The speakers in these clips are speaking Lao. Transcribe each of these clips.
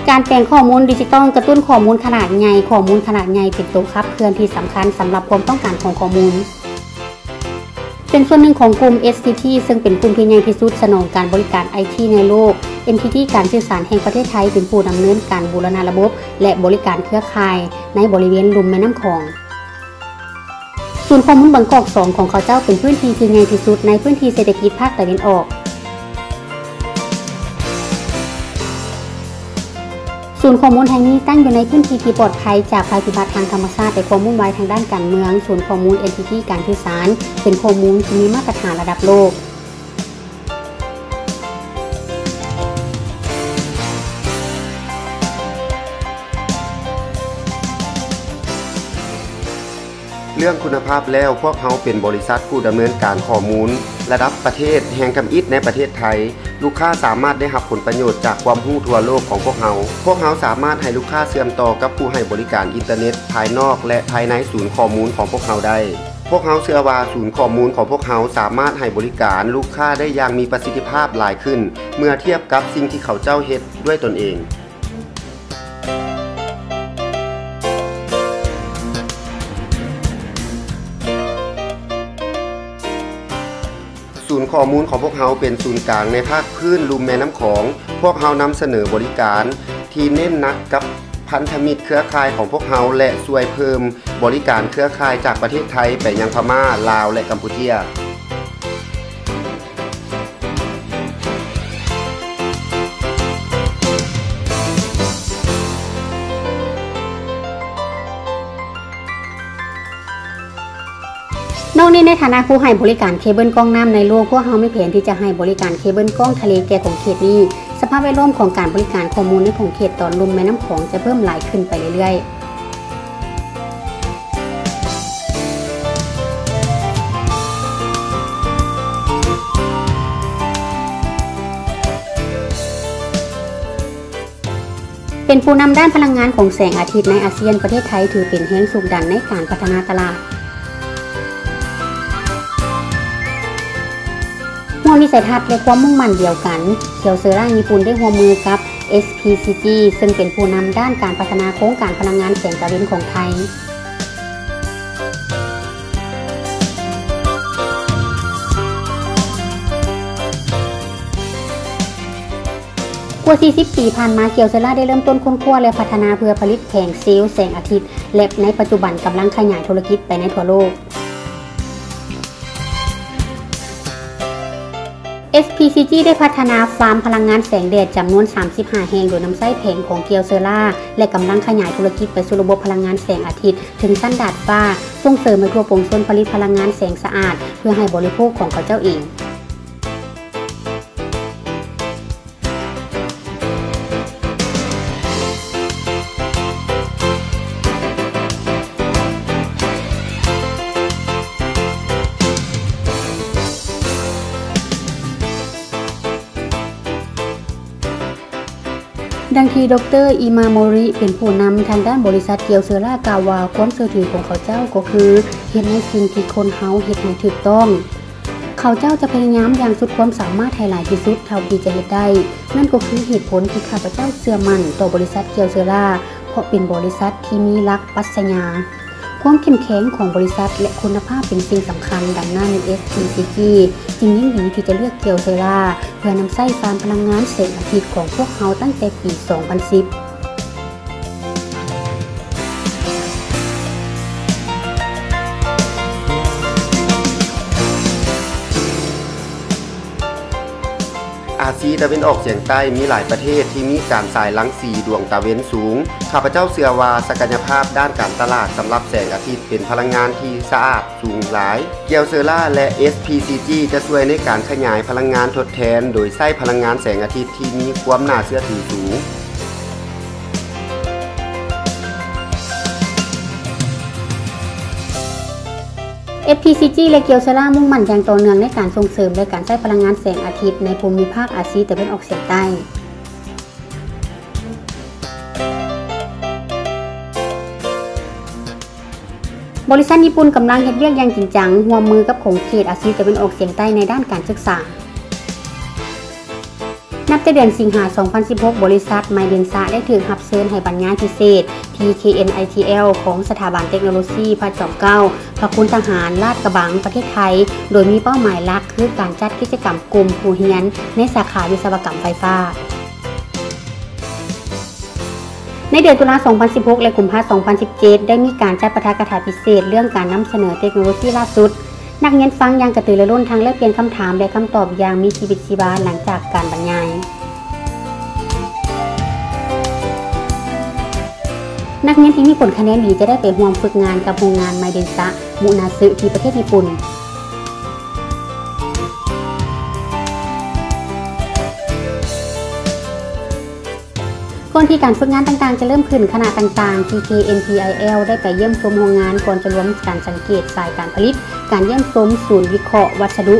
ການແປງຂໍ້ມູນດິຈິຕອນກະຕຸ້ນຂໍ້ມູນຂະໜາດໃຫຍ່. ຂໍ້ມູນຂະໜາດໃຫຍ່ເປັນໂຕຂັບເຄື່ອນທີ່ສຳຄັນສຳລັບຄວາມຕ້ອງການຂອງຂໍ້ມູນ. ເປັນສ່ວນໜຶ່ງຂອງກຸ່ມ ເອັສຊີທີ ເຊິ່ງເປັນກຸ່ມທີ່ໃຫຍ່ທີ່ສຸດສະໜອງການບໍລິການໄອທີໃນໂລກ. ເອັນທີທີ ການສື່ສານແຫ່ງປະເທດໄທເປັນຜູ້ດຳເນີນການບູລະນະລະບົບ ແລະ ບໍລິການເຄືອຂ່າຍໃນບໍລິເວນລຸ່ມແມ່ນ້ຳຂອງ. ສູນຂໍ້ມູນບາງກອກສອງຂອງເຂົາເຈົ້າເປັນພື້ນທີ່ທີ່ໃຫຍ່ທີ່ສຸດໃນພື້ນທີ່ເສດຖະກິດພາກຕາເວັນອອກ. ສູນຂໍ້ມູນແຫ່ງນີ້ຕັ້ງຢູ່ໃນພື້ນທີ່ທີ່ປອດໄພຈາກໄພພິບັດທາງທຳມະຊາດ ແລະ ຄວາມວຸ່ນວາຍທາງດ້ານການເມືອງ. ສູນຂໍ້ມູນ ເອັນທີທີ ການສື່ສານ ເປັນຂໍ້ມູນທີ່ມີມາດຕະຖານລະດັບໂລກ. ເລື່ອງຄຸນນະພາບແລ້ວ, ພວກເຮົາເປັນບໍລິສັດຜູ້ດຳເນີນການຂໍ້ມູນລະດັບປະເທດແຫ່ງທຳອິດໃນປະເທດໄທ. ລູກຄ້າສາມາດໄດ້ຮັບຜົນປະໂຫຍດຈາກຄວາມຮູ້ທົ່ວໂລກຂອງພວກເຮົາ. ພວກເຮົາສາມາດໃຫ້ລູກຄ້າເຊື່ອມຕໍ່ກັບຜູ້ໃຫ້ບໍລິການອິນເຕີເນັດພາຍນອກ ແລະ ພາຍໃນສູນຂໍ້ມູນຂອງພວກເຮົາໄດ້. ພວກເຮົາເຊື່ອວ່າສູນຂໍ້ມູນຂອງພວກເຮົາສາມາດໃຫ້ບໍລິການລູກຄ້າໄດ້ຢ່າງມີປະສິດທິພາບຫຼາຍຂຶ້ນ ເມື່ອທຽບກັບສິ່ງທີ່ເຂົາເຈົ້າເຮັດດ້ວຍຕົນເອງ. ສູນຂໍ້ມູນຂອງພວກເຮົາເປັນສູນກາງໃນພາກພື້ນລຸ່ມແມ່ນ້ຳຂອງ. ພວກເຮົານຳສະເໜີບໍລິການທີ່ເນັ້ນໜັກກັບພັນທະມິດເຄືອຂ່າຍຂອງພວກເຮົາ ແລະ ຊ່ວຍເພີ່ມບໍລິການເຄືອຂ່າຍຈາກປະເທດໄທໄປຍັງພະມ້າ, ລາວ ແລະ ກຳປູເຈຍ. ນອກນີ້, ໃນຖານະຜູ້ໃຫ້ບໍລິການເຄເບິນກ້ອງນ້ຳໃນໂລກ, ພວກເຮົາມີແຜນທີ່ຈະໃຫ້ບໍລິການເຄເບິນກ້ອງທະເລແກ່ຂົງເຂດນີ້. ສະພາບແວດລ້ອມຂອງການບໍລິການຂໍ້ມູນໃນຂົງເຂດຕອນລຸ່ມແມ່ນ້ຳຂອງຈະເພີ່ມຫຼາຍຂຶ້ນໄປເລື້ອຍໆ. ເປັນຜູ້ນຳດ້ານພະລັງງານຂອງແສງອາທິດໃນອາຊຽນ, ປະເທດໄທຖືເປັນແຮງຊຸກດັນໃນການພັດທະນາຕະຫຼາດ. ຮ່ວມວິໄສທັດ ແລະ ຄວາມມຸ່ງໝັ້ນດຽວກັນ, ກຽວເຊີຣາຍີ່ປຸ່ນໄດ້ຮ່ວມມືກັບ ເອສພີຊີຈີ ເຊິ່ງເປັນຜູ້ນຳດ້ານການພັດທະນາໂຄງການພະລັງງານແສງຕາເວັນຂອງໄທ. ກວ່າສີ່ສິບປີຜ່ານມາ, ກຽວເຊີຣາໄດ້ເລີ່ມຕົ້ນຄົ້ນຄວ້າ ແລະ ພັດທະນາເພື່ອຜະລິດແຜງເຊວແສງອາທິດ ແລະ ໃນປັດຈຸບັນກຳລັງຂະຫຍາຍທຸລະກິດໄປໃນທົ່ວໂລກ. ເອສພີຊີຈີ ໄດ້ພັດທະນາຟາມພະລັງງານແສງແດດຈຳນວນສາມສິບຫ້າແຫ່ງ ໂດຍນຳໃຊ້ແຜງຂອງກຽວເຊີຣາ ແລະ ກຳລັງຂະຫຍາຍທຸລະກິດໄປສູ່ລະບົບພະລັງງານແສງອາທິດເຖິງຊັ້ນດາດຟ້າ, ສົ່ງເສີມໃຫ້ທົ່ວປວງຊົນຜະລິດພະລັງງານແສງສະອາດເພື່ອໃຫ້ບໍລິໂພກຂອງເຂົາເຈົ້າເອງ. ດັ່ງທີ່ ດຣ ອີມາໂມຣິ ເປັນຜູ້ນຳທາງດ້ານບໍລິສັດກຽວເຊີຣາ ກ່າວວ່າ ຄວາມເຊື່ອຖືຂອງເຂົາເຈົ້າກໍຄືເຮັດໃນສິ່ງທີ່ຄົນເຮົາເຮັດໃຫ້ຖືກຕ້ອງ. ເຂົາເຈົ້າຈະພະຍາຍາມຢ່າງສຸດຄວາມສາມາດໃຫ້ຫຼາຍທີ່ສຸດເທົ່າທີ່ຈະເຮັດໄດ້. ນັ້ນກໍຄືເຫດຜົນທີ່ຂ້າພະເຈົ້າເຊື່ອໝັ້ນຕໍ່ບໍລິສັດກຽວເຊີຣາ, ເພາະເປັນບໍລິສັດທີ່ມີຫຼັກປັດຊະຍາ. ຄວາມເຂັ້ມແຂງຂອງບໍລິສັດ ແລະ ຄຸນນະພາບເປັນສິ່ງສຳຄັນ, ດັ່ງນັ້ນ ເອສພີຊີຈີ ຈຶ່ງຍິນດີທີ່ຈະເລືອກກຽວເຊີຣາ ເພື່ອນຳໃຊ້ຟາມພະລັງງານແສງອາທິດຂອງພວກເຮົາຕັ້ງແຕ່ປີສອງພັນສິບ. ອາຊີຕາເວັນອອກສຽງໃຕ້ມີຫຼາຍປະເທດທີ່ມີການສາຍລັງສີດວງຕາເວັນສູງ. ຂ້າພະເຈົ້າເຊື່ອວ່າສັກກະຍະພາບດ້ານການຕະຫຼາດສຳລັບແສງອາທິດເປັນພະລັງງານທີ່ສະອາດ ສູງຫຼາຍ. ກຽວເຊີຣາ ແລະ ເອສພີຊີຈີ ຈະຊ່ວຍໃນການຂະຫຍາຍພະລັງງານທົດແທນໂດຍໃຊ້ພະລັງງານແສງອາທິດທີ່ມີຄວາມໜ້າເຊື່ອຖືສູງ. ເອສພີຊີຈີ ແລະ ກຽວເຊີຣາ ມຸ່ງໝັ້ນຢ່າງຕໍ່ເນື່ອງໃນການສົ່ງເສີມ ແລະ ການໃຊ້ພະລັງງານແສງອາທິດໃນພູມິພາກອາຊີຕາເວັນອອກສຽງໃຕ້. ບໍລິສັດຍີ່ປຸ່ນກຳລັງເຮັດວຽກຢ່າງຈິງຈັງ ຮ່ວມມືກັບຂົງເຂດອາຊີຕາເວັນອອກສຽງໃຕ້ໃນດ້ານການສຶກສາ. ໃນ ນັບແຕ່ເດືອນສິງຫາ ສອງພັນສິບຫົກ ບໍລິສັດໄມເດນຊະ ໄດ້ຖືກຮັບເຊີນໃຫ້ບັນຍາຍພິເສດທີ່ KNITL ຂອງສະຖາບັນເຕັກໂນໂລຊີພະຈອມເກົ້າ ພະຄຸນທະຫານ ລາດກະບັງ ປະເທດໄທ, ໂດຍມີເປົ້າໝາຍຫຼັກຄືການຈັດກິດຈະກຳກຸ່ມຜູ້ຮຽນໃນສາຂາວິສະວະກຳໄຟຟ້າ. ໃນເດືອນຕຸລາ ສອງພັນສິບຫົກ ແລະ ກຸມພາ ສອງພັນສິບເຈັດ ໄດ້ມີການຈັດປາຖະກະຖາພິເສດເລື່ອງການນຳສະເໜີເຕັກໂນໂລຊີລ່າສຸດ. ນັກຮຽນຟັງຢ່າງກະຕືລືລົ້ນ ທັງແລກປ່ຽນຄຳຖາມ ແລະ ຄຳຕອບຢ່າງມີຊີວິດຊີວາຫຼັງຈາກການບັນຍາຍ. ນັກຮຽນທີ່ມີຜົນຄະແນນດີຈະໄດ້ໄປຮ່ວມຝຶກງານກັບໂຮງງານໄມເດນຊະ ມຸນາຊຶ ທີ່ປະເທດຍີ່ປຸ່ນ. ກ່ອນທີ່ການຝຶກງານຕ່າງໆຈະເລີ່ມຂຶ້ນ, ຄະນະຕ່າງໆທີ່ KNITL ໄດ້ໄປຢ້ຽມຊົມໂຮງງານ ກ່ອນຈະລວມການສັງເກດສາຍການຜະລິດ, ການຢ້ຽມຊົມສູນວິເຄາະວັດສະດຸ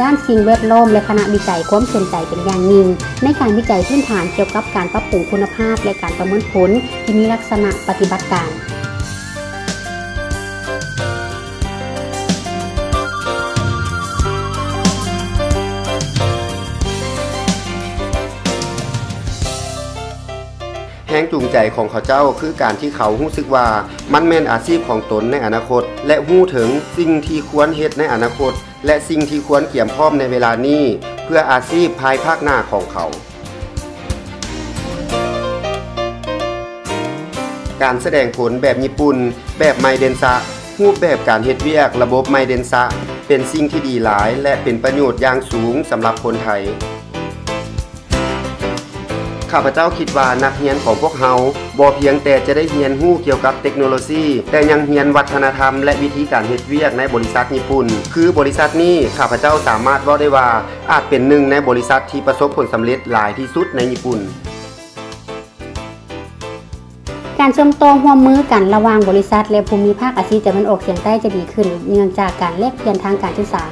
ດ້ານສິ່ງແວດລ້ອມ ແລະ ຄະນະວິໄຈຄວາມສົນໃຈເປັນຢ່າງຍິ່ງ ໃນການວິໄຈພື້ນຖານກ່ຽວກັບການປັບປຸງຄຸນນະພາບ ແລະ ການປະເມີນຜົນທີ່ມີລັກສະນະປະຕິບັດການ. ແຮງຈູງໃຈຂອງເຂົາເຈົ້າຄືການທີ່ເຂົາຮູ້ສຶກວ່າມັນແມ່ນອາຊີບຂອງຕົນໃນອະນາຄົດ ແລະ ຮູ້ເຖິງສິ່ງທີ່ຄວນເຮັດໃນອະນາຄົດ ແລະ ສິ່ງທີ່ຄວນກຽມພ້ອມໃນເວລານີ້ ເພື່ອອາຊີບພາຍພາກໜ້າຂອງເຂົາ. ການສະແດງຜົນແບບຍີ່ປຸ່ນ, ແບບໄມເດນຊະ, ຮູບແບບການເຮັດວຽກລະບົບໄມເດນຊະ ເປັນສິ່ງທີ່ດີຫຼາຍ ແລະ ເປັນປະໂຫຍດຢ່າງສູງສຳລັບຄົນໄທ. ຂ້າພະເຈົ້າຄິດວ່ານັກຮຽນຂອງພວກເຮົາບໍ່ພຽງແຕ່ຈະໄດ້ຮຽນຮູ້ກ່ຽວກັບເຕັກໂນໂລຊີ, ແຕ່ຍັງຮຽນວັດທະນະທຳ ແລະ ວິທີການເຮັດວຽກໃນບໍລິສັດຍີ່ປຸ່ນ. ຄືບໍລິສັດນີ້ ຂ້າພະເຈົ້າສາມາດເວົ້າໄດ້ວ່າ ອາດເປັນໜຶ່ງໃນບໍລິສັດທີ່ປະສົບຜົນສຳເລັດຫຼາຍທີ່ສຸດໃນຍີ່ປຸ່ນ. ການເຊື່ອມຕໍ່ຮ່ວມມືກັນລະຫວ່າງບໍລິສັດ ແລະ ພູມິພາກອາຊີບຕາເວັນອອກສຽງໃຕ້ຈະດີຂຶ້ນ ເນື່ອງຈາກການແລກປ່ຽນທາງການສຶກສາ.